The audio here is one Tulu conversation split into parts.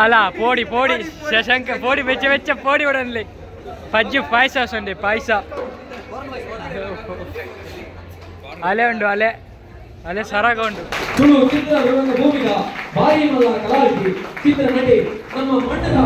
ಅಲ್ಲ ಪೋಡಿ ಪೋಡಿ ಶಶಾಂಕ ಪೋಡಿ ಬೆಚ್ಚ ಬೆಚ್ಚ ಪೋಡಿ ಒಡನ್ಲಿ ಪಜ್ಜು ಪಾಯಸ ಸೊಂಡೆ ಪಾಯಸ ಅಲೆ ಉಂಡು ಅಲೆ ಅಲೆ ಸರಾಗ ಉಂಡು. ತುಳು ಚಿತ್ರ ರಂಗಭೂಮಿಗ ಭಾರಿ ಮಲ್ಲ ಕಲಾವಿದಿ ಚಿತ್ರ ನಟಿ ನಮ್ಮ ಮಣ್ಣದ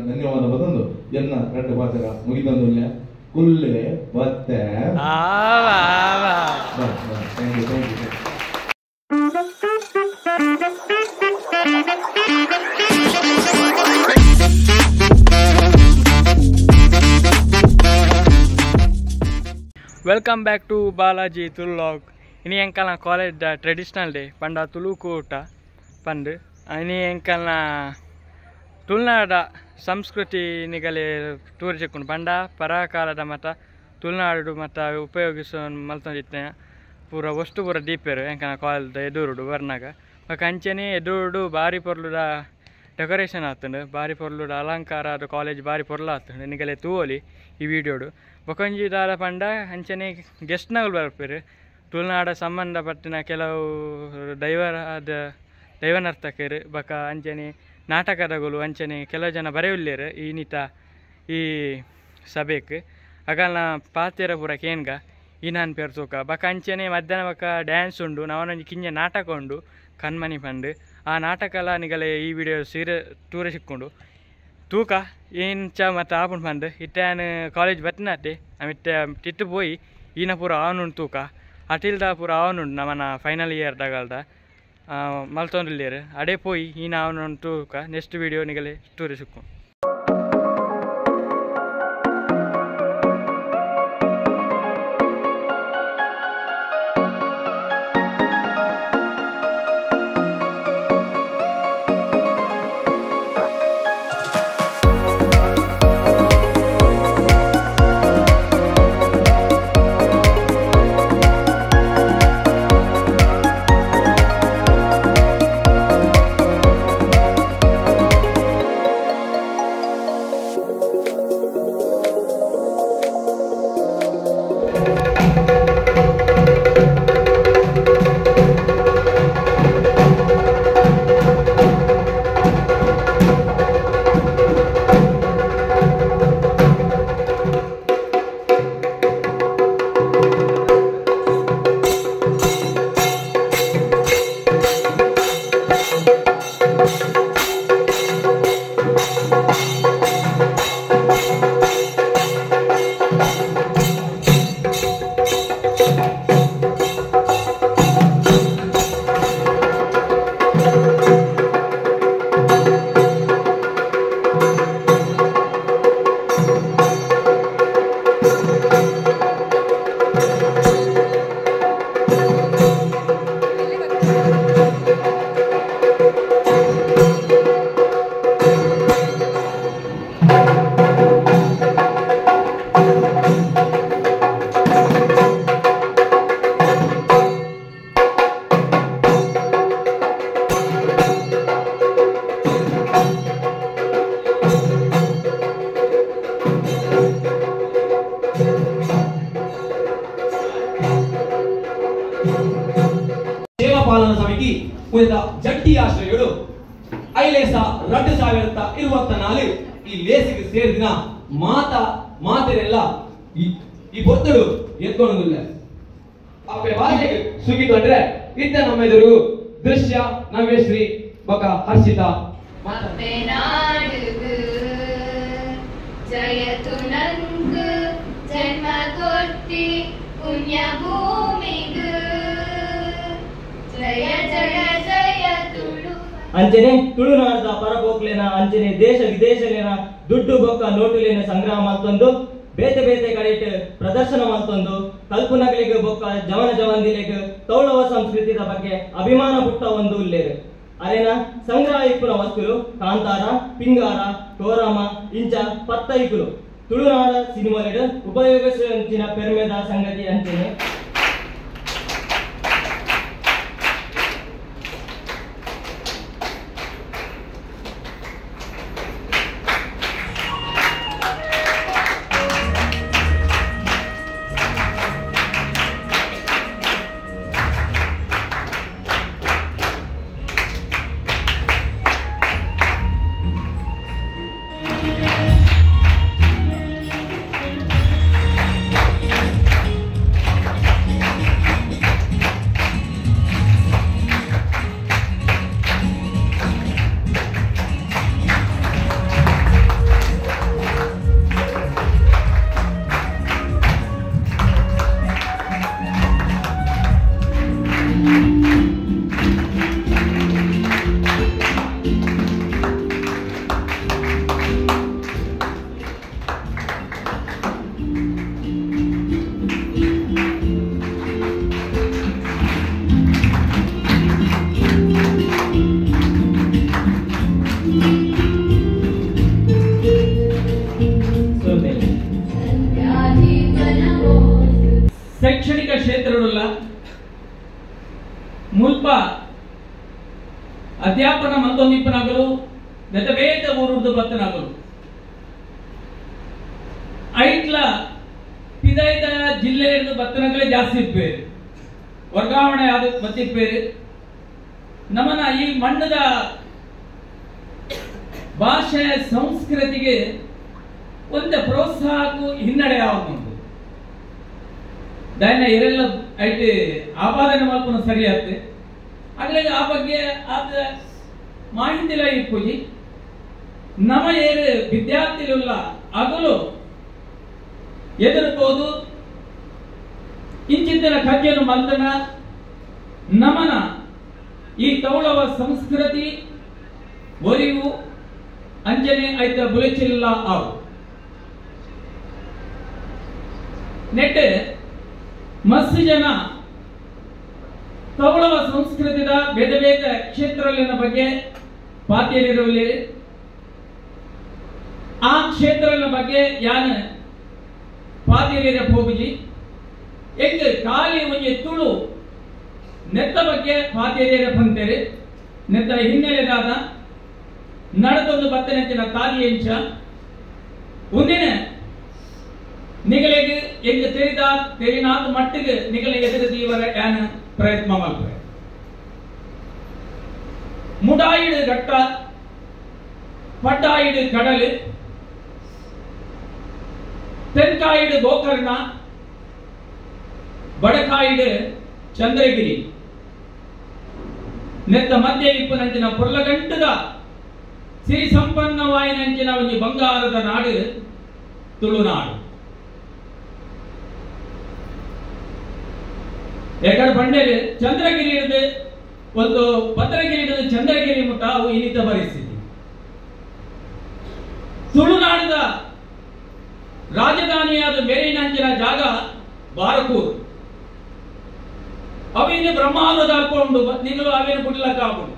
ಧನ್ಯವಾದ ಬತ್ತೊಂದು ಎನ್ನ ರಡ್ಡು ಪಾತ್ರ ಮುಗಿತಂದು ಕುಲ್ಲೆ ಬತ್ತೆ. Thank you thank you. Welcome back to Balaji Tulu vlog. ಇನಿ ಎಂಕಲ್ನ ಕಾಲೇಜ್ ಟ್ರೆಡಿಷನಲ್ ಡೇ ಪಂಡ ತುಳು ಕೂಟ ಪಂಡು ಇನಿ ಎಂಕಲ್ನ ತುಳುನಾಡ ಸಂಸ್ಕೃತಿ ನಿಗಲೆ ಟೂರ್ ಚಿಕ್ಕುಂಡು ಪಂಡ ಪರಾಕಾಲದ ಮತ ತುಳುನಾಡು ಮತ ಉಪಯೋಗಿಸೋ ಮಲ್ತೊಂದಿತ್ತೆ ಪೂರ ವಸ್ತು ಪೂರ ದೀಪೇರು ಎಂಕನ ಕಾಲೇಜ್ದ ಎದುರುಡು ಬರ್ನಾಗ ಬೊಕ ಅಂಚೆನೆ ಎದುರುಡು ಬಾರಿ ಪೊರ್ಲುದ ಡೆಕೋರೇಷನ್ ಆತುಂಡು ಬಾರಿ ಪೊರ್ಲುದ ಅಲಂಕಾರ ಅದು ಕಾಲೇಜ್ ಬಾರಿ ಪೊರ್ಲು ಆತುಂಡು ನಿಗಲೆ ತೂವೊಲಿ ಈ ವಿಡಿಯೋಡು. ಬೊಕೊಂಜಿ ದಾದ ಪಂಡ ಅಂಚೆನೆ ಗೆಸ್ಟ್ನಗುಲು ಬರ್ಪೆರು ತುಳುನಾಡ ಸಂಬಂಧಪಟ್ಟಿನ ಕೆಲವು ದೈವನರ್ತಕರು ಬೊಕ ಅಂಚೆನೆ ನಾಟಕದಗಳು ಅಂಚನೆ ಕೆಲವು ಜನ ಬರೆಯುಲ್ಲೇರು ಈ ನಿತ ಈ ಸಭೆಕ್ ಅಗಲ್ನ ಪಾತೆರ ಪೂರ ಕೇನ್ಗ ಈ ನಾನ್ ಪೇರ್ ತೂಕ ಬೊಕ ಅಂಚನೆ ಮಧ್ಯಾಹ್ನ ಬೊಕ ಡ್ಯಾನ್ಸ್ ಉಂಡು ನವನೊಂಜಿ ಕಿಂಜ ನಾಟಕ ಉಂಡು ಕಣ್ಮಣಿ ಪಂಡು ಆ ನಾಟಕಲ ನಿಗಲೆ ಈ ವಿಡಿಯೋ ಸೀರೆ ಟೂರೆ ಸಿಕ್ಕೊಂಡು ತೂಕ ಇಂಚ ಮತ್ತು ಆಪುಂಡು ಪಂಡು ಇತ್ತೆ ಯಾನ್ ಕಾಲೇಜ್ ಬತ್ತಿನಾತೆ ಇತ್ತೆ ತಿಟ್ಟು ಪೋಯಿ ಈನ ಪೂರ ಆವನುಂಡು ತೂಕ ಅಟಿಲ್ದ ಪೂರ ಆವನುಂಡು ನಮನ ಫೈನಲ್ ಇಯರ್ ದಗಲ್ದ ಮಲ್ತೊಂದುಲ್ಲೇರು ಅಡೆ ಪೋಯಿ ಈನ ಆವನುಂಡು ತೂಕ ನೆಕ್ಸ್ಟ್ ವಿಡಿಯೋ ನಿಗಲೆ ಟೂರೆ ಸಿಕ್ಕು. ಪಾಲನಾ ಸಮಿತಿ ಉಳಿದ ಜಂಟಿ ಆಶ್ರಯಗಳು ಐಲೇಸ 2024 ಈ ಲೇಸಿಗೆ ಸೇರಿದಿನ ಮಾತಾ ಮಾತೆರೆಲ್ಲ ಈ ಪೊತ್ತಡು ಎತ್ಕೊಳ್ಳೋದಿಲ್ಲ ಅಪ್ಪೆ ಭಾಷೆಗೆ ಸುಗಿಕೊಂಡ್ರೆ ಇತ್ತ ನಮ್ಮ ಎದುರು ದೃಶ್ಯ ನವ್ಯಶ್ರೀ ಬಕ ಹರ್ಷಿತಾ ಜನ್ಮ ಕೊಟ್ಟಿ ಪುಣ್ಯ ಭೂಮಿಗೂ ಜಯ ಜಯ ಜಯ ತುಳು ಅಂಚನೆ ತುಳುನಾಡದ ಪರಪೋಕ್ಲೇನ ಅಂಚನೆ ದೇಶ ವಿದೇಶಲೇನ ದುಡ್ಡು ಬೊಕ್ಕ ನೋಟುಲೇನ ಸಂಗ್ರಹ ಮಲ್ತೊಂದು ಬೇತೆ ಬೇತೆ ಕಡೆಟ್ ಪ್ರದರ್ಶನ ಮಲ್ತೊಂದು ಕಲ್ಪುನಗಲಿಗೆ ಬೊಕ್ಕ ಜವನ ಜವಂದಿಲೆಗ್ ತೌಳವ ಸಂಸ್ಕೃತಿದ ಬಗ್ಗೆ ಅಭಿಮಾನ ಪುಟ್ಟ ಒಂದು ಉಲ್ಲೇರು. ಅರೆನ ಸಂಗ್ರಹ ಇಪ್ಪುನ ವಸ್ತುಲು ಕಾಂತಾರ ಪಿಂಗಾರ ಕೋರಮ ಇಂಚ ಪತ್ತೈಕುಲು ತುಳುನಾಡ ಸಿನಿಮಾಲೆಡ್ ಉಪಯೋಗಿಸಿನ ಪೆರ್ಮೆದ ಸಂಗತಿ ಅಂಚನೆ ಶೈಕ್ಷಣಿಕ ಕ್ಷೇತ್ರಡುಲ್ಲ ಮುಲ್ಪ ಅಧ್ಯಾಪನ ಮತ್ತೊಂದಿಪ್ಪನಾಗಲು ಬೇತ ಊರುರ್ದು ಬತ್ತನಾಗಲು ಐಟ್ಲ ಪಿದೈದ ಜಿಲ್ಲೆಯಲ್ಲಿ ಬತ್ತನಗಳೇ ಜಾಸ್ತಿ ಇಪ್ಪೇರು ವರ್ಗಾವಣೆ ಆದ ಬತ್ತಿಪ್ಪೇರು. ನಮ್ಮನ ಈ ಮಣ್ಣದ ಭಾಷೆ ಸಂಸ್ಕೃತಿಗೆ ಒಂದು ಪ್ರೋತ್ಸಾಹಕ್ಕೂ ಹಿನ್ನಡೆ ಆಗುಂಟು. ದಯನ ಇರೆಲ್ಲ ಐಟ್ ಆಪಾದನೆ ಮಲ್ಪುನ ಸರಿ ಆಗ್ತದೆ. ಅಗ್ಲಾಗ ಆ ಬಗ್ಗೆ ಆದ ಮಾಹಿತಿಲ ಇಪ್ಪುಜಿ. ನಮ ಏರು ವಿದ್ಯಾರ್ಥಿಗಳುಲ್ಲ ಅಗಲು ಎದುರ್ಬೋದು ಇಂಚಿತ್ತಿನ ಕಜ್ಜನು ಮಲ್ತನ ನಮನ ಈ ತೌಳವ ಸಂಸ್ಕೃತಿ ಒರಿವು ಅಂಜನೆ ಐತ ಬುಲೆಚಿಲ್ಲ ಆವು ನೆಟ್ ಮಸ್ತ್ ಜನ ತೌಳವ ಸಂಸ್ಕೃತಿದ ಬೇರೆ ಬೇರೆ ಕ್ಷೇತ್ರಗಳಿನ ಬಗ್ಗೆ ಪಾತಿಯಲ್ಲಿರುವಲ್ಲಿ ಆ ಕ್ಷೇತ್ರಗಳ ಬಗ್ಗೆ ಯಾನು ಪಾತಿಯಲ್ಲಿರ ಹೋಗುಜಿ ಎಂಗ್ ಖಾಲಿ ಒಂಜಿ ತುಳು ನೆತ್ತ ಬಗ್ಗೆ ಪಾತಿಯಲ್ಲಿರ ಬಂತೇರಿ ನೆತ್ತ ಹಿನ್ನೆಲೆದಾದ ನಡೆದೊಂದು ಬತ್ತನೆತ್ತಿನ ತಾಲಿ ಎಂಚ ಒಂದಿನ ನಿಗಲಿಗೆ ಎಂಗ್ ತೆರಿದ ತೆರಿನಾದ ಮಟ್ಟಿಗೆ ನಿಗಲಿ ಎದುರು ದೀವರ ಯಾನ ಪ್ರಯತ್ನ ಮಲ್ಪೆ. ಮುಡಾಯಿಡು ಘಟ್ಟ ಪಡ್ಡಾಯಿಡು ಕಡಲು ತೆನ್ಕಾಯಿಡು ಗೋಕರ್ಣ ಬಡಕಾಯಿಡು ಚಂದ್ರಗಿರಿ ನೆತ್ತ ಮಧ್ಯೆ ಇಪ್ಪನಂಚಿನ ಪೊರ್ಲಗಂಟದ ಸಿರಿ ಸಂಪನ್ನವಾಯಿನಂಚಿನ ಒಂಜಿ ಬಂಗಾರದ ನಾಡು ತುಳುನಾಡು. ಯಾಕಂದ್ರೆ ಬಂಡೇರಿ ಚಂದ್ರಗಿರಿ ಹಿಡಿದು ಒಂದು ಭದ್ರಗಿರಿ ಹಿಡಿದು ಚಂದ್ರಗಿರಿ ಮುಟ್ಟ ಅವು ಇನ್ನಿತ ಪರಿಸ್ಥಿತಿ. ತುಳುನಾಡಿದ ರಾಜಧಾನಿಯಾದ ಮೇರಿನಂಚಿನ ಜಾಗ ಬಾರಕೂರು. ಅವೇನು ಬ್ರಹ್ಮಾವರದ ಹಾಕೊಂಡು ನಿಗಲು ಅವೇನು ಬುಡ್ಲಕ್ಕಾಗುಂಡು.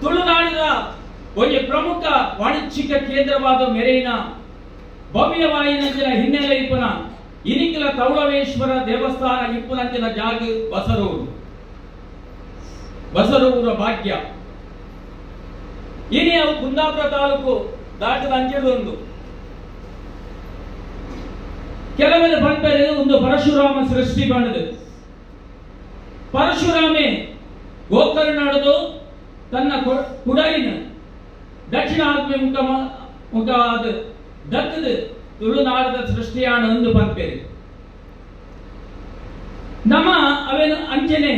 ತುಳುನಾಡಿನ ಒಂದು ಪ್ರಮುಖ ವಾಣಿಜ್ಯಿಕ ಕೇಂದ್ರವಾದ ಮೆರೈನ ಭವ್ಯವಾಯಿನಂಚಿನ ಹಿನ್ನೆಲೆ ಇಪ್ಪನ ಇನಿಕಲ ತೌಳವೇಶ್ವರ ದೇವಸ್ಥಾನ ಇಪ್ಪನಂಚಿನ ಜಾಗ ಬಸರೂರು, ಬಸರೂರ ಭಾಗ್ಯ. ಇನಿ ಅವು ಕುಂದಾಪುರ ತಾಲೂಕು ದಾಟದ ಅಂಚಿಡೊಂದು ಕೆಲವರು ಬಂದರೆ ಒಂದು ಪರಶುರಾಮ ಸೃಷ್ಟಿ ಮಾಡಿದ ಪರಶುರಾಮೆ ಗೋಕರ್ಣದು ತನ್ನ ಕುಡರಿನ ದಕ್ಷಿಣಾಭಿಮುಖ ಮುಖವಾದ ದಕ್ಕದ ತುಳುನಾಡದ ಸೃಷ್ಟಿಯಾಣ ಎಂದು ಪನ್ಪೇರು. ನಮ್ಮ ಅವೇನು ಅಂಚನೆ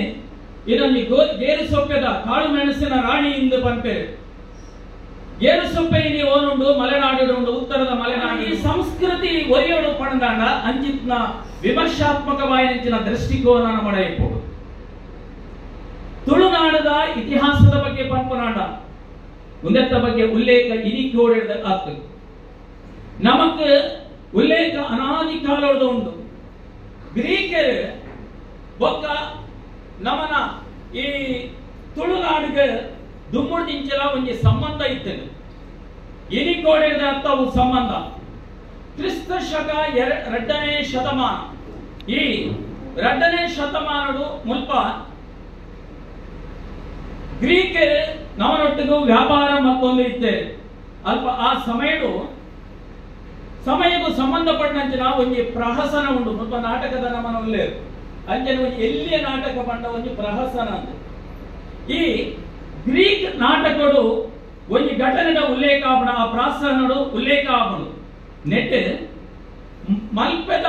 ಇದನ್ನು ಗೇರು ಸೊಪ್ಪೆದ ಕಾಳು ಮೆಣಸಿನ ರಾಣಿ ಎಂದು ಪನ್ಪೇರು. ಗೇರು ಸೊಪ್ಪೆ ಇಲ್ಲಿ ಓನುಂಡು ಮಲೆನಾಡಿಡುಂಡು ಉತ್ತರದ ಮಲೆನಾಡು. ಈ ಸಂಸ್ಕೃತಿ ಒರಿಯೋಡು ಪಣದಾಂಡ ಅಂಚಿತ್ನ ವಿಮರ್ಶಾತ್ಮಕವಾಯಿನಂಚಿನ ದೃಷ್ಟಿಕೋನ ಮಡೆಯಬಹುದು. ತುಳುನಾಡದ ಇತಿಹಾಸದ ಬಗ್ಗೆ ಪನ್ಪನಾಡ ಉಂದೆತ್ತ ಬಗ್ಗೆ ಉಲ್ಲೇಖ ಇನಿಕೋಡೆದ ಆತು ನಮಕ್ ಉಲ್ಲೇಖ ಅನಾದಿ ಕಾಲದ ಉಂಟು. ಗ್ರೀಕರು ಬೊಕ್ಕ ನಮನ ಈ ತುಳುನಾಡಿಗೆ ದುಮ್ಮುಡ್ದಿಂಚಲ ಒಂಜಿ ಸಂಬಂಧ ಇತ್ತದು. ಇನಿಕೋಡೆದ ಅರ್ಥವು ಸಂಬಂಧ. ಕ್ರಿಸ್ತ ಶಕ 2ನೇ ಶತಮಾನ, ಈ 2ನೇ ಶತಮಾನಡು ಮುಲ್ಪ ಗ್ರೀಕರು ನವನೊಟ್ಟಿಗೂ ವ್ಯಾಪಾರ ಮತ್ತೊಂದು ಇತ್ತೆ. ಅಲ್ಪ ಆ ಸಮಯಡು ಸಮಯಕ್ಕೂ ಸಂಬಂಧಪಟ್ಟಂತೆ ನಾವು ಒಂಜಿ ಪ್ರಹಸನ ಉಂಡು. ಮುಲ್ಪ ನಾಟಕದ ನಮನ ಉಲ್ಲೇರು ಅಂಚನೆ ಒಂಜಿ ಎಲ್ಲಿಯ ನಾಟಕ ಪಂಡ ಒಂಜಿ ಪ್ರಹಸನ ಅಂತ. ಈ ಗ್ರೀಕ್ ನಾಟಕಡು ಒಂಜಿ ಘಟನೆದ ಉಲ್ಲೇಖ ಆಪಣ, ಆ ಪ್ರಾಸನಡು ಉಲ್ಲೇಖ ಆಪಣ. ನೆಟ್ ಮಲ್ಪೆದ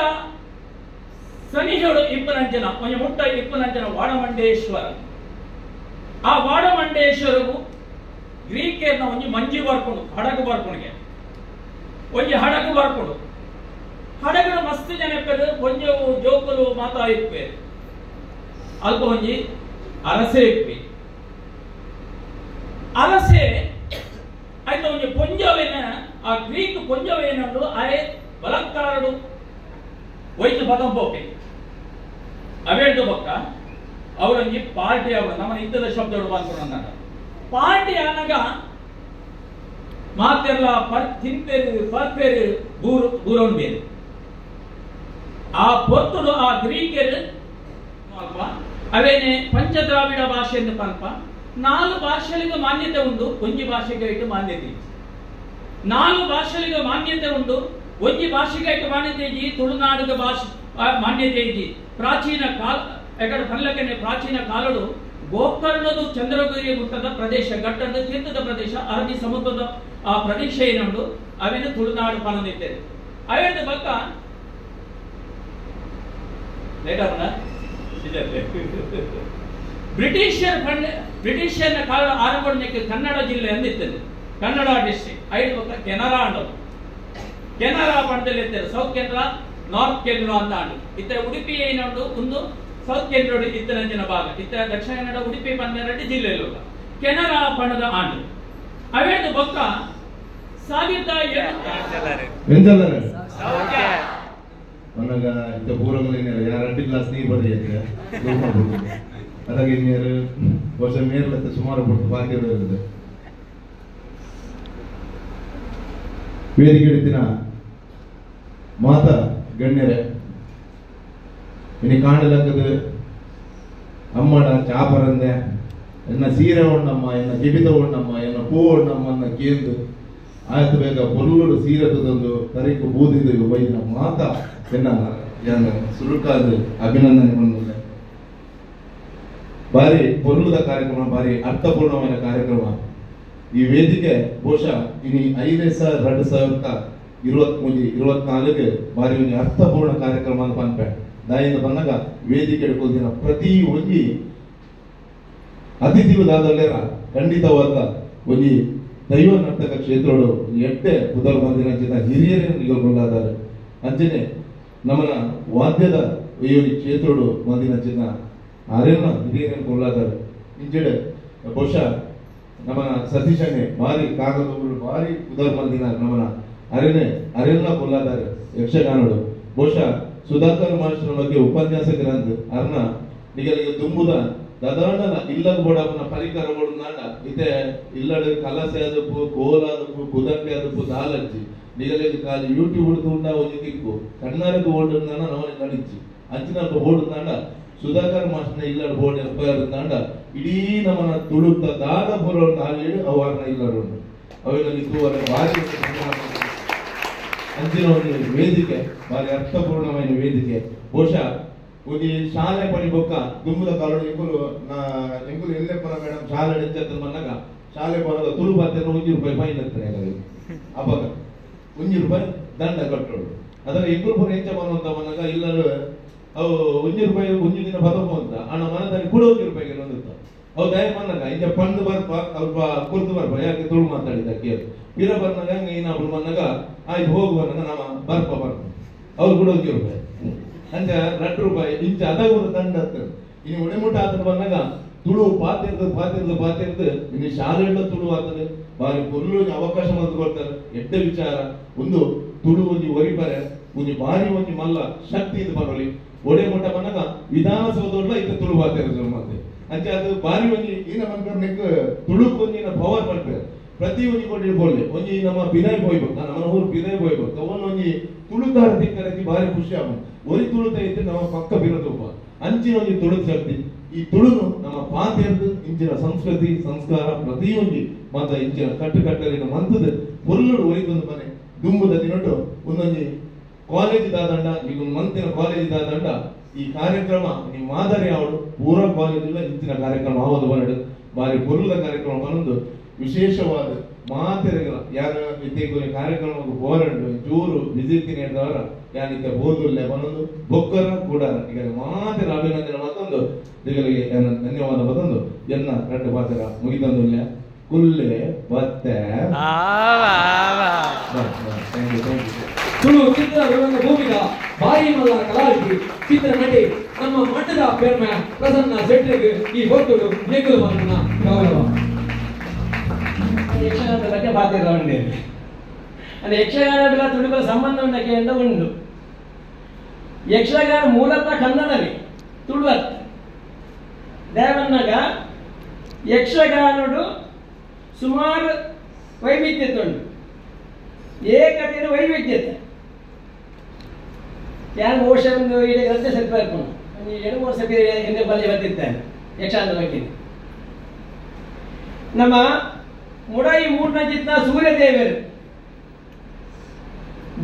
ಸನಿಹೋಡು ಇಪ್ಪನಂಚನ ಒಂಜಿ ಮುಟ್ಟ ಇಪ್ಪನಂಚನ ವಾಡಮಂಡೇಶ್ವರ. ಆ ವಾಡಮಂಡೇಶ್ವರಗು ಗ್ರೀಕರ್ನ ಒಂಜಿ ಮಂಜಿ ಬರ್ಕೊಂಡು ಹಡಗು ಬರ್ಕೊಂಡಿಗೆ ಒಂಜಿ ಹಡಗು ಬರ್ಕೊಂಡು ಹಡಗು ಮಸ್ತ್ ಜನ ಇಪ್ಪರು, ಒಂಜವು ಜೋಕುಲು ಮಾತಾ ಇಪ್ಪೆ, ಅಲ್ಪ ಒಂಜಿ ಅರಸೆ ಇಪ್ಪಿ. ಅರಸೆ ಆಯ್ತು ಒಂಜಿ ಪೊಂಜವೇನ, ಆ ಗ್ರೀಕ್ ಪೊಂಜವೇನಂಡು ಆಯೆ ಬಲತ್ಕಾರಡು ಒಯ್ತು ಪದಂಪೋಪೆ ಅವೇಳ್ದು ಬೊಕ್ಕ ಅವರೊಂಜಿ ಪಾರ್ಟಿ ಅವರು ನಮ್ಮ ಇದ್ದದ ಶಬ್ದಗಳು ಬಂದ್ಕೊಂಡು ಪಾರ್ಟಿ ಆನಾಗ ಮಾತೆಲ್ಲ ಪರ್ ತಿಂಪೇರು ಪರ್ಪೇರು ಬೂರು ಬೂರೊಂಡು ಬೇರು. ಆ ಪೊತ್ತುಡು ಆ ಗ್ರೀಕರು ಅಲ್ಪ ಅವೇನೆ ಪಂಚದ್ರಾವಿಡ ಭಾಷೆ ಎಂದು ಪಲ್ಪ 4 ಭಾಷೆಗಳಿಗೆ ಮಾನ್ಯತೆ ಉಂಟು, ಒಂಜಿ ಭಾಷೆಗೆ ಇಟ್ಟು ಮಾನ್ಯತೆ. 4 ಭಾಷೆಗಳಿಗೆ ಮಾನ್ಯತೆ ಉಂಟು, ಒಂಜಿ ಭಾಷೆಗೆ ಇಟ್ಟು ಮಾನ್ಯತೆ ಇಜ್ಜಿ. ತುಳುನಾಡಿದ ಭಾಷೆ ಮಾನ್ಯತೆ ಇಜ್ಜಿ. ಪ್ರಾಚೀನ ಕಾಲ ಯಾಕಂದ್ರೆ ಪಲ್ಲಕ್ಕನೆ ಪ್ರಾಚೀನ ಕಾಲಡು ಗೋಕರ್ಣದು ಚಂದ್ರಗಿರಿ ಮುಟ್ಟದ ಪ್ರದೇಶ, ಘಟ್ಟದ ತೀರ್ಥದ ಪ್ರದೇಶ, ಅರಬ್ಬಿ ಸಮುದ್ರದ ಆ ಪ್ರದೇಶ ಏನುಂಟು ಅವೇನು ತುಳುನಾಡು ಪಾಲನಿದ್ದೇವೆ. ಅವೇನು ಬಕ್ಕ ಬ್ರಿಟಿಷರ್ ಬ್ರಿಟಿಷರ್ನ ಕಾಲ ಆರಂಭಕ್ಕೆ ಕನ್ನಡ ಜಿಲ್ಲೆ ಅಂದಿತ್ತದೆ, ಕನ್ನಡ ಡಿಸ್ಟ್ರಿಕ್ಟ್. ಐದು ಪಕ್ಕ ಕೆನರಾ ಅಂಡವು, ಕೆನರಾ ಪಣದಲ್ಲಿ ಇರ್ತದೆ, ಸೌತ್ ಕೆನರಾ ನಾರ್ತ್ ಕೆನರಾ ಅಂತ ಅಂಡು. ಇತ್ತ ಉಡುಪಿ ಏನುಂಟು ಒಂದು ಸೌತ್ ಕೆನರಾ ಇತ್ತರಂಜಿನ ಭಾಗ, ಇತ್ತ ದಕ್ಷಿಣ ಕನ್ನಡ ಉಡುಪಿ 12 ಜಿಲ್ಲೆಯಲ್ಲಿ ಕೆನರಾ ಪಣದ ಆಂಡು. ಅವೇದು ಬೊಕ್ಕ 1800 ಮನಗ ಇಂತ ಪೂರಗಳು ಯಾರ ಅಡ್ಡಿ ಗ್ಲಾಸ್ ನೀರು ಬರೀ ಅದಾಗ ನೀರು ವರ್ಷ ಮೇರ್ಲತ್ತ ಸುಮಾರು ಪಡ್ತು ಬಾಕಿ ಇರುತ್ತೆ. ವೇದಿಕೆ ಹಿಡಿತಿನ ಮಾತಾ ಗಣ್ಯರೇ, ಇನಿ ಕಾಣಲಕ್ಕದು ಅಮ್ಮಡ ಚಾಪರಂದೆ ಎನ್ನ ಸೀರೆ ಉಣ್ಣಮ್ಮ, ಎನ್ನ ಕಿಬಿತ ಉಣ್ಣಮ್ಮ, ಎನ್ನ ಪೂ ಉಣ್ಣಮ್ಮನ್ನ ಕೇಂದು ಆಯ್ತು ಬೇಗ ಪೊಲ್ಲುಡು ಸೀರೆ ತಂದು ತರಿಕು ಬೂದಿದು ಬೈದಿನ ಮಾತಾ ಎನ್ನ ಸುರುಕಾದ ಅಭಿನಂದನೆ ಬಂದಿದೆ. ಬಾರಿ ಪೊಲ್ಲುದ ಕಾರ್ಯಕ್ರಮ, ಬಾರಿ ಅರ್ಥಪೂರ್ಣವಾದ ಕಾರ್ಯಕ್ರಮ. ಈ ವೇದಿಕೆ ಬಹುಶಃ ಇನಿ 5 2023 24 ಬಾರಿ ಒಂದು ಅರ್ಥಪೂರ್ಣ ಕಾರ್ಯಕ್ರಮ ಅಂತ ಪನ್ಪೆ ದಾಯಿಂದ ಬಂದಾಗ ವೇದಿಕೆ ಹಿಡ್ಕೊಳ್ದಿನ ಪ್ರತಿ ಒಂಜಿ ಅತಿಥಿ ದಾದಲ್ಲೇರ ಖಂಡಿತವಾದ ಒಂಜಿ ದೈವ ನರ್ತಕ ಕ್ಷೇತ್ರಡು ಎಡ್ಡೆ ಪುದರ್ ಬಂದಿನ ಚಿನ್ನ ಹಿರಿಯರನ್ನು ನಿಗಲ್ಗೊಳ್ಳಾದಾರೆ. ಅಂಚನೆ ನಮ್ಮನ ವಾದ್ಯದ ಈ ಒಂದು ಕ್ಷೇತ್ರಡು ಬಂದಿನ ಚಿನ್ನ ಅರೆನ್ನ ಹಿರಿಯರನ್ನು ಕೊಳ್ಳಾದಾರೆ. ಇಂಚೆಡೆ ಬಹುಶಃ ನಮ್ಮನ ಸತೀಶಣ್ಣೆ ಭಾರಿ ಕಾಗದಗಳು ಭಾರಿ ಪುದರ್ ಬಂದಿನ ನಮ್ಮನ ಅರೆನೆ ಅರೆನ್ನ ಕೊಲ್ಲಾದಾರೆ ಯಕ್ಷಗಾನಡು. ಬಹುಶಃ ಸುಧಾಕರ್ ಮಾಸ್ಟರ್ ಬಗ್ಗೆ ಉಪನ್ಯಾಸಕರಂದು ಅರ್ನ ನಿಗಲಿಗೆ ದುಂಬುದ ದದಾಂಡನ ಇಲ್ಲದ ಬೋಡಪ್ಪನ ಪರಿಕರ ಬೋಡುನಾಂಡ ಇತ್ತೆ ಇಲ್ಲಡ ಕಲಸೆ ಆದಪ್ಪು ಕೋಲಾದಪ್ಪು ಕುದಂಡೆ ಆದಪ್ಪು ದಾಲಜ್ಜಿ ನಿಗಲಿಗೆ ಖಾಲಿ ಯೂಟ್ಯೂಬ್ ಹುಡುಕುಂಡ ಒಂಜಿ ದಿಕ್ಕು ಕಣ್ಣಾರಕ್ಕೆ ಓಡುನಾಂಡ ನವನೆ ನಡಿಚ್ಚಿ ಅಂಚಿನಲ್ಪ ಓಡುನಾಂಡ ಸುಧಾಕರ್ ಮಾಸ್ಟರ್ನ ಇಲ್ಲಡ ಬೋರ್ಡ್ ಎಫ್ಐಆರ್ ಇಡೀ ನಮ್ಮನ ತುಳುತ್ತ ದಾದ ಪುರ ಅಲ್ಲಿ ಅವಾರ್ನ ಇಲ್ಲಡುಂಡು ಅವೆಲ್ಲ ತೂವರ ಭಾರಿ ಅಂಚಿನ ಒಂದು ವೇದಿಕೆ ಭಾರಿ ಅರ್ಥಪೂರ್ಣమైన ವೇದಿಕೆ. ಬಹುಶಃ ಒಂಜಿ ಶಾಲೆ ಪಣಿ ಬೊಕ್ಕ ದುಂಬುದ ಕಾಲಡು ಎಂಕುಲು ಎಂಕುಲು ಎಲ್ಲೆಪ್ಪನ ಮೇಡಮ್ ಶಾಲೆ ಎಂಚತ್ತನ ಬಂದಾಗ ಶಾಲೆ ಪನಗ ತುಳು ಪಾತ್ರೆ ₹1 ಫೈನ್ ಹತ್ತಿರ ಅವಾಗ ₹1 ದಂಡ ಕಟ್ಟೋಡು. ಅದರ ಎಂಕುಲು ಪೂರ ಎಂಚ ಬನ್ನುವಂತ ಬಂದಾಗ ಇಲ್ಲರೂ ಅವು ₹1 ಒಂಜಿ ದಿನ ಬದಕು ಅಂತ ಅಣ್ಣ ಮನದಲ್ಲಿ ಕೂಡ ₹1 ಒಂದಿತ್ತ ಅವು ದಯ ಬಂದಾಗ ಇಂಚ ಪಂದು ಬರ್ಪ ಅಲ್ಪ ಕುರ್ದು ಬರ್ಪ ಯಾಕೆ ತುಳು ಮಾತಾಡಿದ ಕೇಳಿ ಪಿರ ಬರ್ನಾಗ ಹಂಗೆ ಏನಾದ್ರು ಬಂದಾಗ ಆಯ್ತು ಹೋಗು ಬಂದಾಗ ನಮ್ಮ ಬರ್ಪ ಬರ್ಪ ಅವ್ರು ಕೂಡ ₹1 ಅಂಚ ₹2 ಇಂಚ ಅದಾಗ ಒಂದು ದಂಡ ಹತ್ತದ. ಇನ್ನು ಒಡೆಮುಟ್ಟ ಆತನ ಬಂದಾಗ ತುಳು ಪಾತಿರ್ದು ಪಾತಿರ್ದು ಪಾತಿರ್ದು ಇನ್ನು ಶಾಲೆಗಳ ತುಳು ಆಗ್ತದೆ ಬಾರಿ ಪೊರ್ಲು ಅವಕಾಶ ಬಂದು ಕೊಡ್ತಾರೆ. ಎಡ್ಡೆ ವಿಚಾರ ಒಂದು ತುಳು ಒಂಜಿ ಒರಿಬರೆ ಒಂಜಿ ಬಾರಿ ಒಂಜಿ ಮಲ್ಲ ಶಕ್ತಿ ಇದು ಬರೋಲಿ ಒಡೆ ಮುಟ್ಟ ಬಂದಾಗ ವಿಧಾನಸೌಧಲ್ಲ ಇತ್ತ ತುಳು ಪಾತಿರೋದು ಮತ್ತೆ ಅಂಚ ಅದು ಬಾರಿ ಒಂಜಿ ಈನ ಮನ್ಪೆರ್ ತುಳುಕು ಒಂಜಿನ ಪವರ್ ಮನ್ಪೆರ್ ಪ್ರತಿ ಒಂಜಿ ಕೋಟಿ ಬೋಲ್ಲೆ ಒಂಜಿ ನಮ್ಮ ಬಿದಾಯಿ ಪೋಯ್ಬೇಕು ನಮ್ಮ ಊರು ಬಿದಾಯಿ ಪೋಯ್ಬೇಕು ಅವನ್ ಒಂಜಿ ತುಳುತಾರ ತಿಕ್ಕರತಿ ಬಾರಿ ಖುಷಿ ಆಗುದು ಒರಿ ತುಳುತ ಇತ್ತು ನಮ್ಮ ಪಕ್ಕ ಬಿರತೋಪ ಅಂಚಿನ ಒಂಜಿ ತುಳು ಶಕ್ತಿ ಈ ತುಳುನು ನಮ್ಮ ಪಾತೆರ್ದು ಇಂಚಿನ ಸಂಸ್ಕೃತಿ ಸಂಸ್ಕಾರ ಪ್ರತಿಯೊಂಜಿ ಮಾತ ಇಂಚಿನ ಕಟ್ಟುಕಟ್ಟಲಿನ ಮಂತದ ಪೊರ್ಲುಡು ಒರಿತೊಂದು ಮನೆ ದುಂಬುದ ದಿನೊಟ್ಟು ಒಂದೊಂಜಿ ಕಾಲೇಜ್ ದಾದಂಡ ಈಗ ಮಂತಿನ ಕಾಲೇಜ್ ದಾದಂಡ ಈ ಕಾರ್ಯಕ್ರಮ ನೀವು ಮಾದರಿ ಅವಳು ಪೂರಾ ಕಾಲೇಜ್ ಇಲ್ಲ ಇಂಚಿನ ಕಾರ್ಯಕ್ರಮ ಆವದು ಬರಡು ಬಾರಿ ಪೊರ್ಲುದ ಕಾರ್ಯಕ್ರಮ ಬರೊಂದು ವಿಶೇಷವಾದ ಮಾತೆರೆಗಳ ಯಾರ ಇತ್ತೆ ಕಾರ್ಯಕ್ರಮಕ್ಕೆ ಹೋರಂಡು ಜೋರು ಬಿಸಿ ನೀಡಿದವರ ಯಾನಿತ್ತ ಬೋದುಲ್ಲೆ ಬನ್ನೊಂದು ಬೊಕ್ಕರ ಕೂಡ ಈಗ ಮಾತೆರ ಅಭಿನಂದನೆ ಮತ್ತೊಂದು ದಿಗಳಿಗೆ ಧನ್ಯವಾದ ಮತ್ತೊಂದು ಎನ್ನ రెండు ಪಾತ್ರ ಮುಗಿತಂದುಲ್ಲೆ ಕುಲ್ಲೆ ಬತ್ತೆ. Thank you thank you. Tulu ಚಿತ್ರ ರಂಗ ಭೂಮಿಗ ಬಾರಿ ಮಲ್ಲ ಕಲಾವಿದಿ ಚಿತ್ರ ನಟಿ ನಮ್ಮ ಮಣ್ಣದ ಪೆರ್ಮೆ ಪ್ರಸನ್ನ ಶೆಟ್ಟಿಗೆ ಈ ಹೊತ್ತುಡು ಏಕಲು ಮಾತನ್ನ ಗೌರವ. ಯಕ್ಷಗಾನದ ಬಗ್ಗೆ ಪಾತ್ರ ಉಂಟು ಅಂದರೆ ಯಕ್ಷಗಾನ ತುಳುಗಳ ಸಂಬಂಧ ಉಂಟು ಉಂಟು. ಯಕ್ಷಗಾನ ಮೂಲತಃ ಕನ್ನಡವೇ ತುಳುವತ್ ದೇವನ್ನಾಗ ಯಕ್ಷಗಾನಡು ಸುಮಾರು ವೈವಿಧ್ಯತೆ ಉಂಟು. ಏಕತೆಯ ವೈವಿಧ್ಯತೆ ಯಾರು ವರ್ಷ ಒಂದು ಈಗ ರದ್ದೆ ಸ್ವಲ್ಪ ಒಂದು 2 ವರ್ಷ ಹಿಂದೆ ಬಲಿ ಬಂದಿದ್ದಾನೆ ಯಕ್ಷಗಾನದ ಬಗ್ಗೆ. ನಮ್ಮ ಮುಡಾಯಿ ಮೂರ್ನಜಿತ್ತ ಸೂರ್ಯದೇವರು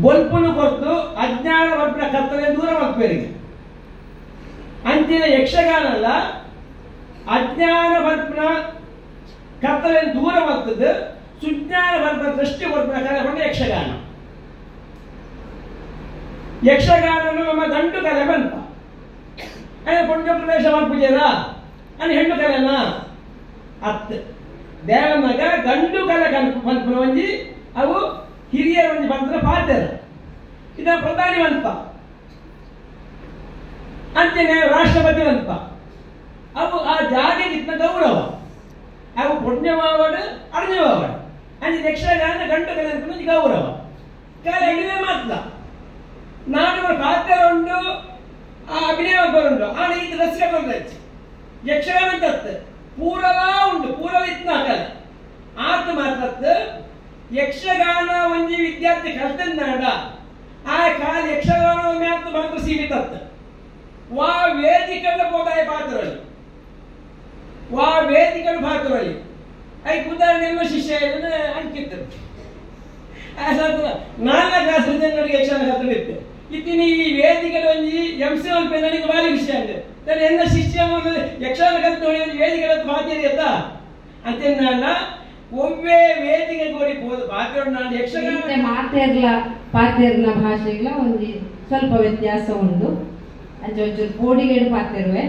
ಬೊಲ್ಪುನು ಕೊರ್ತು ಅಜ್ಞಾನ ವರ್ಪನ ಕತ್ತಲೆ ದೂರ ಮಾಡ್ಬೇರಿಗೆ ಅಂತಿನ ಯಕ್ಷಗಾನ ಅಲ್ಲ ಅಜ್ಞಾನ ವರ್ಪನ ಕತ್ತಲೆ ದೂರ ಮಾಡ್ತದೆ ಸುಜ್ಞಾನ ವರ್ಪನ ದೃಷ್ಟಿ ವರ್ಪನ ಕಲೆ ಯಕ್ಷಗಾನ. ಯಕ್ಷಗಾನ ನಮ್ಮ ಗಂಡು ಕಲೆ ಬಂತ ಪುಣ್ಯ ಪ್ರದೇಶ ಮಾಡ್ಪೂಜೆರ ಅಲ್ಲಿ ಹೆಣ್ಣು ಕಲೆನ ಅತ್ ದೇವನಾಗ ಗಂಡು ಕಲೆ ಪನ್ಪುನ ಒಂಜಿ ಅವು ಹಿರಿಯರ ಒಂಜಿ ಬಂದ್ರೆ ಪಾತ್ರ ಇದ ಪ್ರಧಾನಿ ಮಂಪ ಅಂಚನೆ ರಾಷ್ಟ್ರಪತಿ ಮಂಪ ಅವು ಆ ಜಾಗೆಗಿತ್ತ ಗೌರವ ಅವು ಪುಣ್ಯವಾವಡು ಅರ್ಣ್ಯವಾವಡು ಅಂಚೆ ಯಕ್ಷಗಾನ ಗಂಡು ಕಲೆ ಅನ್ಕೊಂಡು ಗೌರವ ಕಲೆ ಇದೇ ಮಾತ್ರ ನಾನು ಪಾತ್ರ ಉಂಟು ಆ ಅಭಿನಯ ಬರುಂಟು ಆಣ ಇದು ರಸಿಕ ಬಂದಚ್ಚು ಯಕ್ಷಗಾನ ತತ್ತು ಪೂರಲಾ ಉಂಟು ಪೂರಲ ಇತ್ನ ಕಲೆ ಆತ ಮಾತ್ರತ್ತು ಯಕ್ಷಗಾನ ಒಂಜಿ ವಿದ್ಯಾರ್ಥಿ ಕಲ್ತಂದಾಂಡ ಆ ಕಾಲ ಯಕ್ಷಗಾನ ಮಾತ್ರ ಮಾತ್ರ ಸೀಮಿತತ್ತ ವಾ ವೇದಿಕೆಗಳ ಪೋದಾಯ ಪಾತ್ರದಲ್ಲಿ ವಾ ವೇದಿಕೆಗಳ ಪಾತ್ರದಲ್ಲಿ ಐಕ್ ಉದಾಹರಣೆ ಎಲ್ಲ ಶಿಷ್ಯ ಅಂಕಿತ್ತು ನಾಲ್ಕು ಕ್ಲಾಸ್ ನನಗೆ ಯಕ್ಷಗಾನ ಕಲ್ತಂದಿತ್ತು ಇತ್ತಿನ ಈ ವೇದಿಕೆಗಳ ಒಂಜಿ ಎಂ ಸಿ ಒಲ್ಪ ನನಗೆ ಭಾರಿ ಖುಷಿ ಆಗಿದೆ ನಾನು ಎನ್ನ ಶಿಷ್ಯ ಯಕ್ಷಗಾನ ಕಲ್ತು ವೇದಿಕೆಗಳ ಪಾತ್ರ ಎತ್ತ ಅಂತ ಒಮ್ಮೆ ವೇದಿಕೆ ಗೋಡಿ ಹೋದ ಪಾತ್ರ ನಾನು ಯಕ್ಷಗಾನ ಮಾತೇರ್ಲ ಪಾತೇರ್ನ ಭಾಷೆಗಳ ಒಂದು ಸ್ವಲ್ಪ ವ್ಯತ್ಯಾಸ ಉಂಟು. ಅಂಚೆ ಒಂಚೂರು ಪೋಡಿಗೇಡು ಪಾತೇರುವೆ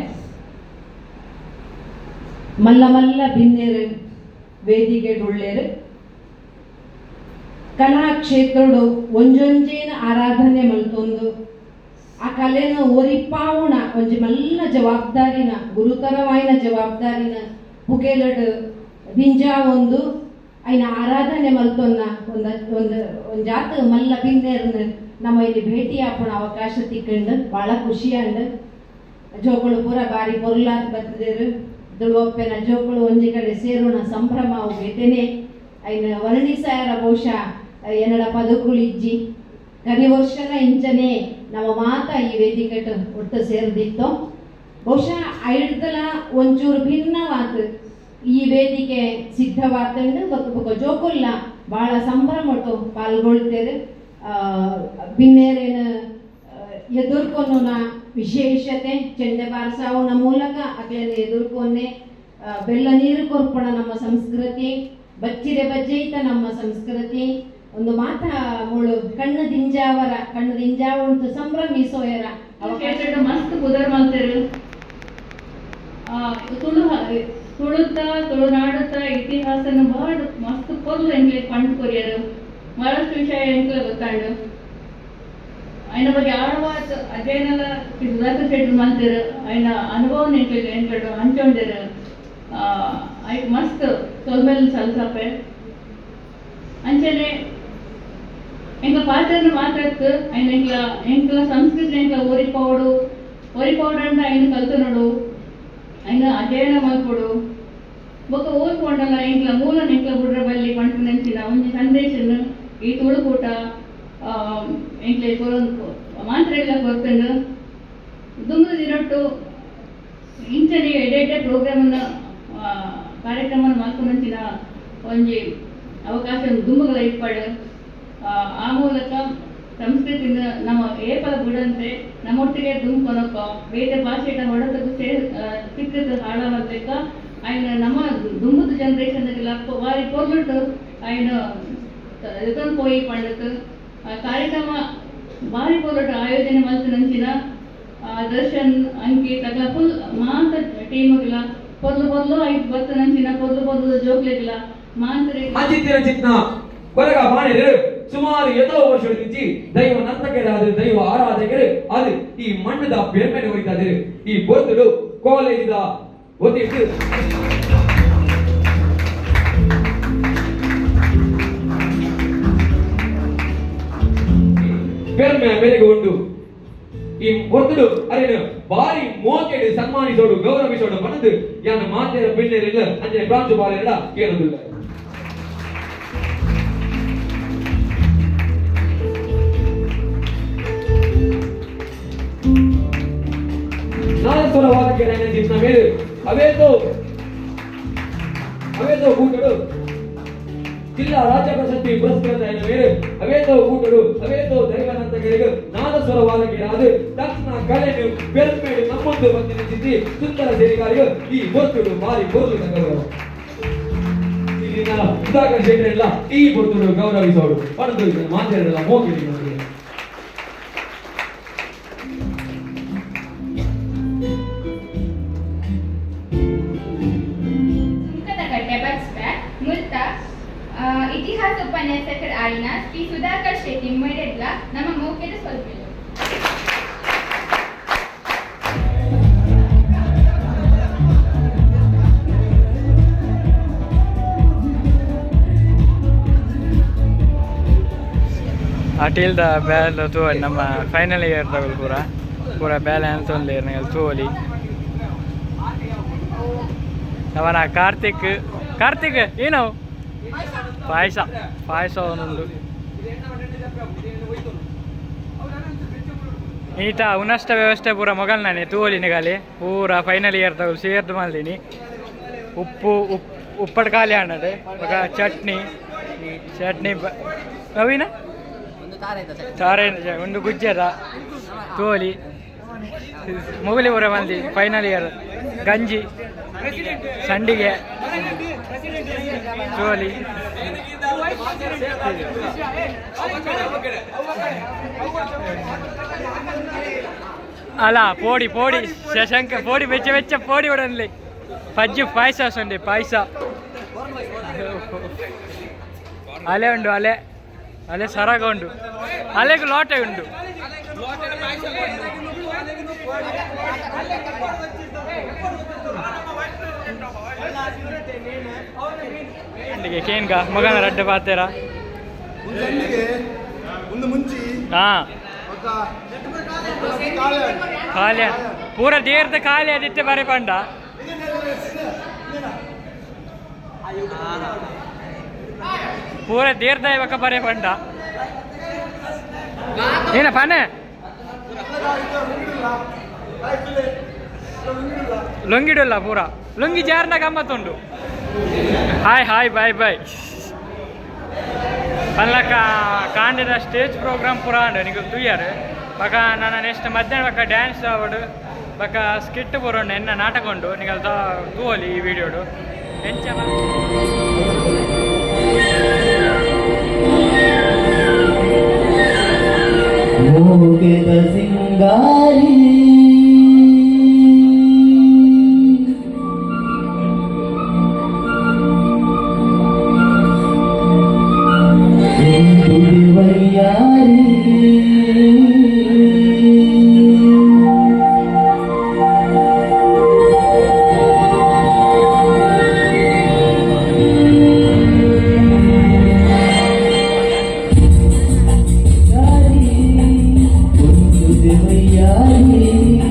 ಮಲ್ಲ ಮಲ್ಲ ಬಿನ್ನೇರು ವೇದಿಕೆ ಉಳ್ಳೇರು ಕಲಾ ಕ್ಷೇತ್ರಡು ಒಂಜೊಂಜೇನ ಆರಾಧನೆ ಮಲ್ತೊಂದು ಆ ಕಲೆನ ಒರಿಪಾವುಣ ಒಂಜಿ ಮಲ್ಲ ಜವಾಬ್ದಾರಿನ ಗುರುತರವಾಯಿನ ಜವಾಬ್ದಾರಿನ ಪುಗೆಲಡು ದಿಂಜಾ ಒಂದು ಐನ ಆರಾಧನೆ ಮಲ್ತೊನ್ನ ಒಂದ ಒಂದು ಒಂಜಾತ ಮಲ್ಲ ಬಿಂದೇರ್ನ ನಮ್ಮ ಇಲ್ಲಿ ಭೇಟಿ ಆಪುಣ ಅವಕಾಶ ತಿಕ್ಕಂಡು ಭಾಳ ಖುಷಿ ಅಂಡ್ ಜೋಕುಳು ಪೂರ ಬಾರಿ ಪೊರ್ಲಾತ್ ಬರ್ತದೇರು ದುಳುವಪ್ಪೆನ ಜೋಕುಳು ಒಂಜಿ ಕಡೆ ಸೇರುಣ ಸಂಭ್ರಮ ಅವು ಬೇತೆನೆ ಐನ ವರ್ಣಿಸಾಯರ ಬಹುಶಃ ಏನಡ ಪದಕುಳು ಇಜ್ಜಿ ಕರಿ ವರ್ಷನ ಇಂಚನೆ ನಮ್ಮ ಮಾತ ಈ ವೇದಿಕೆಟ್ ಒಟ್ಟು ಸೇರ್ದಿತ್ತು. ಬಹುಶಃ ಐಡ್ದಲ ಒಂಚೂರು ಭಿನ್ನವಾತು ಈ ವೇದಿಕೆ ಸಿದ್ಧವಾತಂಡು ಬೊಕ್ಕ ಬೊಕ್ಕ ಜೋಕುಲ್ಲ ಭಾಳ ಸಂಭ್ರಮಟು ಪಾಲ್ಗೊಳ್ತೇವೆ. ಬಿನ್ನೇರೇನ ಎದುರ್ಕೊನ್ನ ವಿಶೇಷತೆ ಚೆಂಡೆ ಬಾರಸಾವುನ ಮೂಲಕ ಅಕ್ಲೆನ ಎದುರ್ಕೊನ್ನೆ ಬೆಲ್ಲ ನೀರು ಕೊರ್ಪಣ ನಮ್ಮ ಸಂಸ್ಕೃತಿ ಬಚ್ಚಿರೆ ಬಜ್ಜೈತ ನಮ್ಮ ಸಂಸ್ಕೃತಿ ಒಂದು ಮಾತ ಮುಳು ಕಣ್ಣು ದಿಂಜಾವರ ಕಣ್ಣು ದಿಂಜಾವ ಉಂಟು ಸಂಭ್ರಮಿಸೋಯರ ಮಸ್ತ್ ಪುದರ್ ಮಾಡ್ತೇವೆ. ತುಳು ತುಳುತ ತುಳುನಾಡುತ್ತ ಇತಿಹಾಸನ ಬಹಳ ಮಸ್ತ್ ಪೊರ್ಲು ಎಂಕ್ಲೆ ಪಂಡ್ ಕೊರಿಯರು ಬಹಳಷ್ಟು ವಿಷಯ ಎಂಕ್ಲೆ ಗೊತ್ತಾಂಡು. ಆಯ್ನ ಬಗ್ಗೆ ಆಳವಾದ ಅಧ್ಯಯನ ಸುಧಾಕರ್ ಶೆಟ್ರು ಮಾಡ್ತೇರು ಆಯ್ನ ಅನುಭವನ ಎಂಕ್ಲೆ ಎಂಕ್ಲೆಡು ಹಂಚೊಂಡೇರು ಐಕ್ ಮಸ್ತ್ ಸೊಲ್ಮೆಲ್ ಸಲ್ಸಪೆ ಅಂಚನೆ ಎಂಕ್ಲ ಪಾತ್ರನ ಮಾತಾಡ್ತು ಆಯ್ನ ಎಂಕ್ಲ ಎಂಕ್ಲ ಸಂಸ್ಕೃತಿ ಎಂಕ್ಲ ಓರಿಪೌಡು ಓರಿಪೌಡು ಅಂತ ಐನ ಕಲ್ತು ನೋಡು ಐನ ಅಧ್ಯಯನ ಮಲ್ಪೊಡು ಬೊಕ್ಕ ಓಲ್ ಪೋಂಡಲ ಎಂಕ್ಲ ಮೂಲ ನೆಕ್ಲ ಬುಡ್ರ ಬಲ್ಲಿ ಪಂಪುನಂಚಿನ ಒಂಜಿ ಸಂದೇಶನ್ ಈ ತುಳುಕೂಟ ಎಂಕ್ಲೆ ಕೊರೊಂದು ಮಾತ್ರೆಗಳ ಕೊರ್ತಂಡು ದುಂಬು ದಿನೊಟ್ಟು ಇಂಚನೆ ಎಡೆ ಎಡೆ ಪ್ರೋಗ್ರಾಮನ್ನು ಕಾರ್ಯಕ್ರಮ ಮಲ್ಪುನಂಚಿನ ಒಂಜಿ ಅವಕಾಶ ದುಂಬುಗಳ ಇಪ್ಪಡು ಆ ಮೂಲಕ ಸಂಸ್ಕೃತಿನ ನಮ್ಮ ಏಪಲ ಬಿಡಂತೆ ನಮ್ಮೊಟ್ಟಿಗೆ ದುಂಬು ಬೇರೆ ಭಾಷೆಯ ಹೊಡೆತಕ್ಕೂ ಸಿಕ್ಕದ ಹಾಳಾಗಬೇಕ ಆಯ್ನ ನಮ್ಮ ದುಂಬುದ ಜನರೇಷನ್ ಬಾರಿ ಪೊರ್ಲುಟು ಆಯ್ನ ಇದೊಂದು ಪೋಯಿ ಪಂಡತ್ ಕಾರ್ಯಕ್ರಮ ಬಾರಿ ಪೊರ್ಲುಟು ಆಯೋಜನೆ ಮಲ್ತಿನಂಚಿನ ದರ್ಶನ್ ಅಂಕಿತ್ ಅಗಲ ಫುಲ್ ಮಾತ ಟೀಮ್ಗಳ ಪೊರ್ಲು ಪೊರ್ಲು ಐತ್ ಬತ್ತನಂಚಿನ ಪೊರ್ಲು ಪೊರ್ಲು ಜೋಕ್ಲೆಗಳ ಮಾಂತ್ರಿ ಅಂಚಿತ್ತಿನ ಚಿತ್ನ ಕೊರಗ ಬಾಣಿರು ಸುಮಾರು ಎತೋ ವರ್ಷ ದೈವ ನರ್ತಕರಾದ ದೈವ ಆರಾಧಕರು ಅದು ಈ ಮಣ್ಣದ ಪೆರ್ಮೆನೆ ಹೋಯ್ತಾದ್ರು ಈ ಬೊರ್ತುಡು ಕಾಲೇಜಿದ ಒತ್ತಿಟ್ಟು ಪೆರ್ಮೆ ಬೆಲೆಗೆ ಉಂಟು ಈ ಹೊರತುಡು ಅರೇನು ಬಾರಿ ಮೋಕೆಡು ಸನ್ಮಾನಿಸೋಡು ಗೌರವಿಸೋಡು ಬಣ್ಣದು ಯಾನ ಮಾತೆಯ ಬಿಣ್ಣೆರಿಲ್ಲ ಅಂಚನೆ ಪ್ರಾಂಶುಪಾಲರ ಕೇಳೋದಿಲ್ಲ. ನಾದಸ್ವರವಾದಕ್ಕೆ ಚಿತ್ರ ಮೇಲೆ ಅವೇತೋ ಅವೇತೋ ಕೂಟಡು ಜಿಲ್ಲಾ ರಾಜ್ಯ ಪ್ರಶಸ್ತಿ ಪುರಸ್ಕೃತ ಮೇಲೆ ಅವೇತೋ ಕೂಟಡು ಅವೇತೋ ದೈವನಂತಗಳಿಗೆ ನಾದಸ್ವರವಾದಕ್ಕೆ ತಕ್ಷಣ ಕಲೆಯನ್ನು ಪೆರ್ಮೇಡು ನಮ್ಮೊಂದು ಬಂದಿನ ಚಿತ್ತಿ ಸುಂದರ ಸೇರಿಗಾರಿಗೂ ಈ ಬೊರ್ತುಡು ಬಾರಿ ಬೊರ್ಲು ಗೌರವ ಇಲ್ಲಿನ ಸುಧಾಕರ್ ಶೆಟ್ಟರೆಲ್ಲ ಈ ಬೊರ್ತುಡು ಗೌರವಿಸೋಡು ಪಡೆದು ಮಾತೆಲ್ಲ ಮೋಗಿ. ಇತಿಹಾಸ ಉಪನ್ಯಾಸಕರ ಆಯಿನ ಶ್ರೀ ಸುಧಾಕರ್ ಶೆಟ್ಟಿ ಮೇರೆಡ್ಲ ನಮ್ಮ ಮೌಖಿಕ ಸ್ವಲ್ಪ ಅಟೀಲ್ದ ಬ್ಯಾಲ್ ತೂ ನಮ್ಮ ಫೈನಲ್ ಇಯರ್ ತಗೊಳ್ಳಿ ಪೂರ ಪೂರ ಬ್ಯಾಲೆನ್ಸ್ ಒಂದೇ ತೂಲಿ ನವನ ಕಾರ್ತಿಕ್ ಕಾರ್ತಿಕ್ ಏನು ಪಾಯಸ ಪಾಯಸ ಒಂದೊಂದು ಈತ ಉನಷ್ಟ ವ್ಯವಸ್ಥೆ ಪೂರ ಮೊಗಲ್ ನಾನೆ ತೂಲಿ ನಿಗಾಲಿ ಪೂರ ಫೈನಲ್ ಇಯರ್ ತಗೊಳ್ಳಿ ಸೇರ್ದು ಮಾಡ್ತೀನಿ ಉಪ್ಪು ಉಪ್ಪು ಉಪ್ಪಟ್ಟು ಖಾಲಿ ಅನ್ನದು ಬೊಕ ಚಟ್ನಿ ಚಟ್ನಿ ನವೀನ ತಾರೆ ಒಂದು ಗುಜ್ಜದ ತೋಲಿ ಮೊಗಲಿ ಪೂರ ಮಂದಿ ಫೈನಲ್ ಇಯರ್ ಗಂಜಿ ಸಂಡಿಗೆ ತೋಲಿ ಅಲ್ಲ ಪೋಡಿ ಪೋಡಿ ಶಶಾಂಕ ಪೋಡಿ ಬೆಚ್ಚ ಬೆಚ್ಚ ಪೋಡಿ ಒಡನ್ಲಿ ಪಜ್ಜು ಪಾಯಸ ಸಂಡಿ ಪಾಯಸ ಅಲೆ ಉಂಡು ಅಲೆ ಅಲೆ ಸರಗ ಉಂಡು ಅಲೆಗೆ ಲೋಟೆ ಉಂಡು ಕೇನ್ಗ ಮಗನ ರಡ್ಡೆ ಪಾತೇರ ಹಾ ಖಾಲಿ ಪೂರ ದೇರ್ದ ಖಾಲಿ ಅದಿತ್ತೆ ಬರೆ ಪಂಡ ಪೂರ ದೇರ್ದ ಇವಾಗ ಬರೆ ಪಂಡ ಏನ ಪಾನೆ ಲೊಂಗಿಡಲ್ಲ ಪೂರ ಲೊಂಗಿ ಜಾರ್ನ ಗಮ್ಮತ್ತುಂಡು ಹಾಯ್ ಹಾಯ್ ಬಾಯ್ ಬಾಯ್ ಪಲ್ಲಕ ಕಾಂಡದ ಸ್ಟೇಜ್ ಪ್ರೋಗ್ರಾಮ್ ಪೂರ ಉಂಡು ನಿಮಗೆ ತೂಯಾರು ಬಕ ನಾನು ನೆಕ್ಸ್ಟ್ ಮಧ್ಯಾಹ್ನ ಬಕ ಡ್ಯಾನ್ಸ್ ಆವಡು ಬಕ ಸ್ಕಿಟ್ ಪೂರ ಉಂಡು ಎನ್ನ ನಾಟಕ ಉಂಡು ನಿಗಲ್ ತೂವಲಿ ಈ ವಿಡಿಯೋಡು ಎಂಚ ಸಿಂಗಾರಿ Yeah.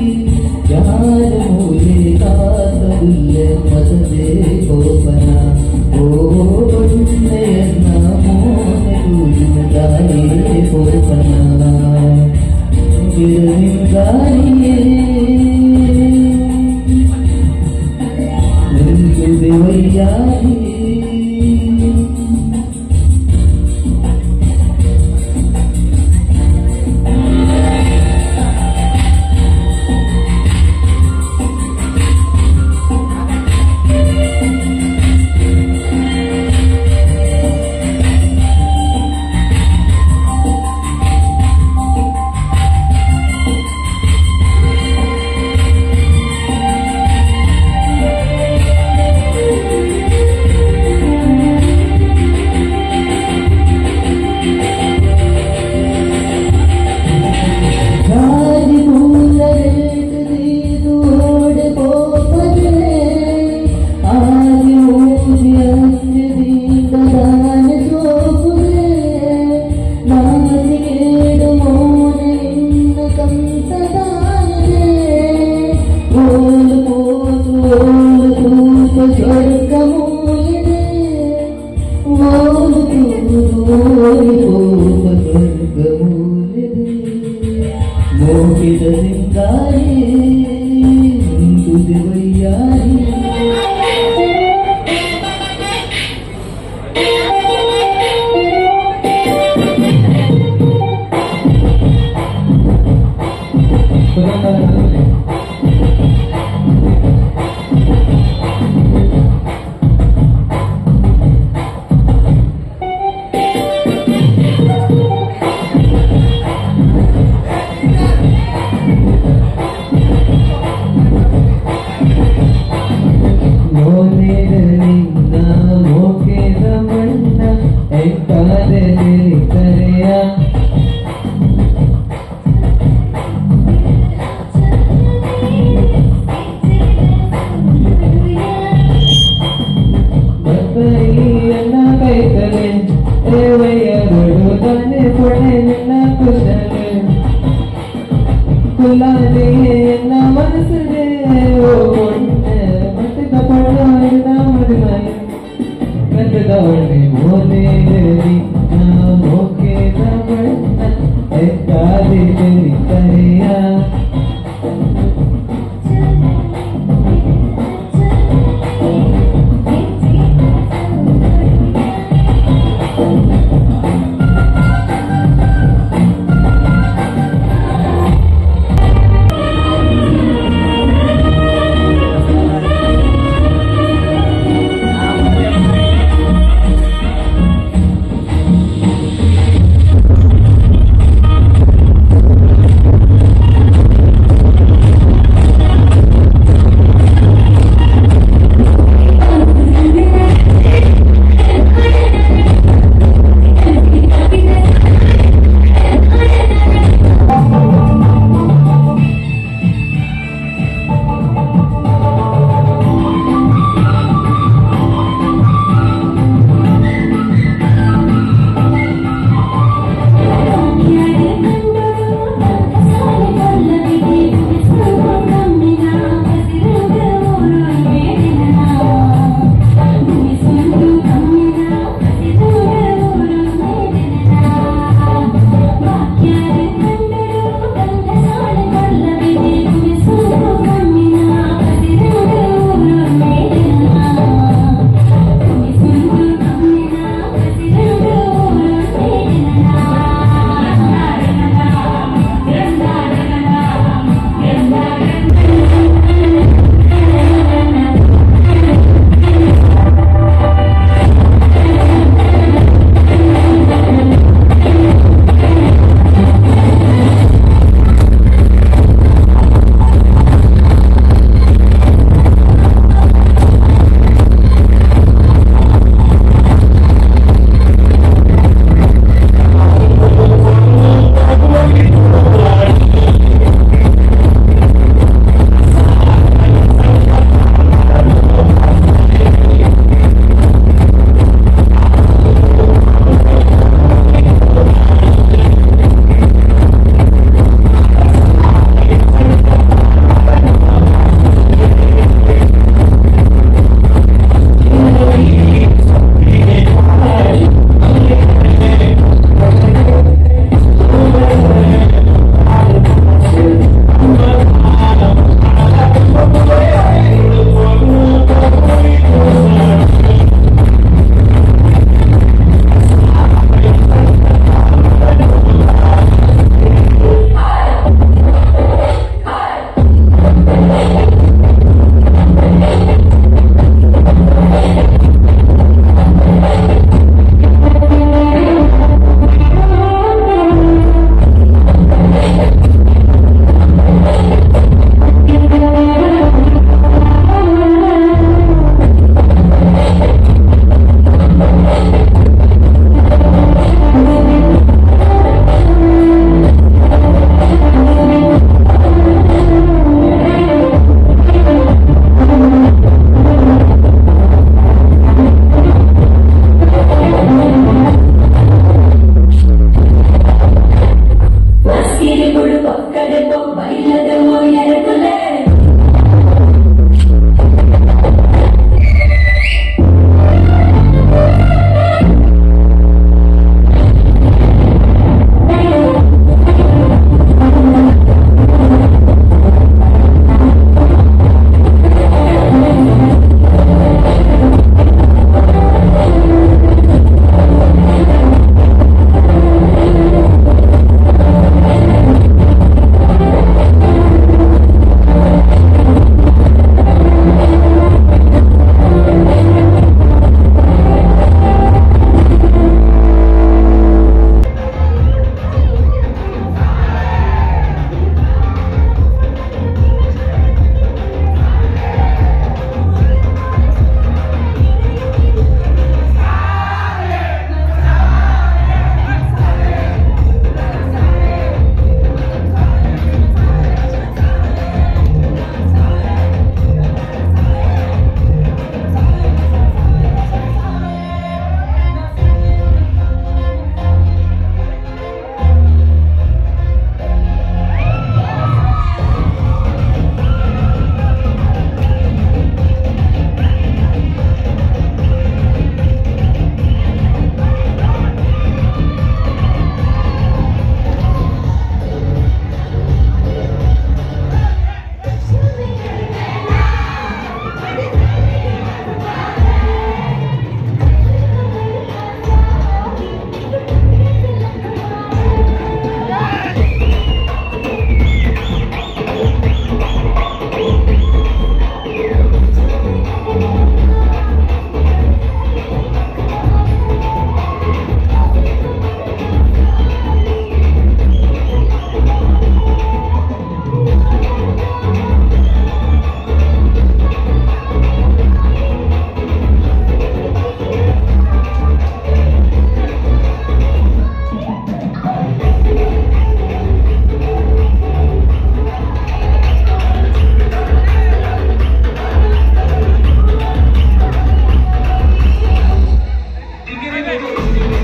ಕೊರೊಂದು.